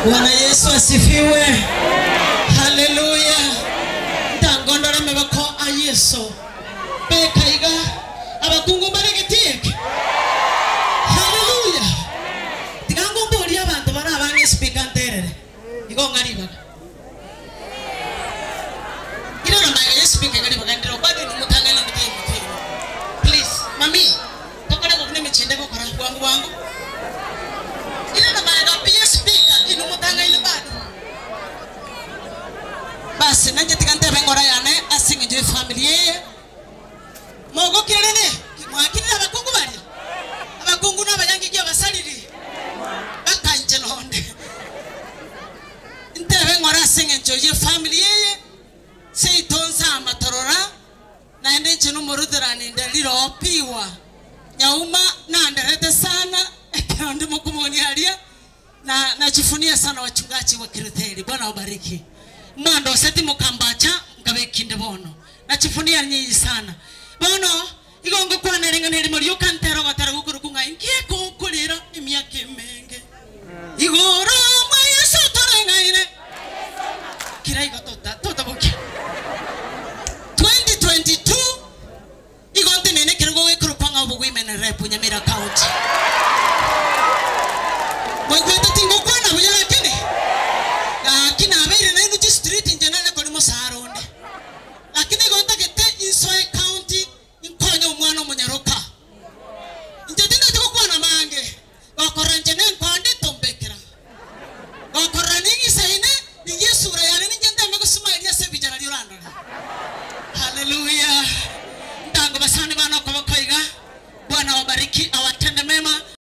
Bwana Yesu asifiwe. Haleluya. Ntangondore amaboko a Yeso. Beka iga abakungu mbare egetii eke. Haleluya. Tiga ngomborie abanto bare abang'e espeaker nterere. Igo ng'a ribaga. Iroro magega ye speaker iga ribaga ndire bado inwe motang'ani onde taiyo motwe inwe. Please, mami, tokore buna emechie ende egokora bwango bwango. Iroro magega pi ye speaker inwe motang'aine bado. Basi nainche tiga ntebe engoro yane ase eng'encho y'efamiri eye. Mogokire rende, mwakinire abakungu baria? Abakungu nabayangiki abasariri, baka inche nonde. Ntebe eng'ora ase eng'encho y'efamiri eye, seito nsama torora, naende inche nomorutherani nde riropiwa. Nyauma nanderete sana ekero nde mokumonia aria. Na nachifunia sana wachungaji wa Kilutheri. Bwana awabariki. Mwandoseti mokambacha nkabeka inde bono. Nachifunia nyinyi sana. Bono igo ngokwana ring'ana erimo rioka ntere ogotera gokorokwa ng'a inki?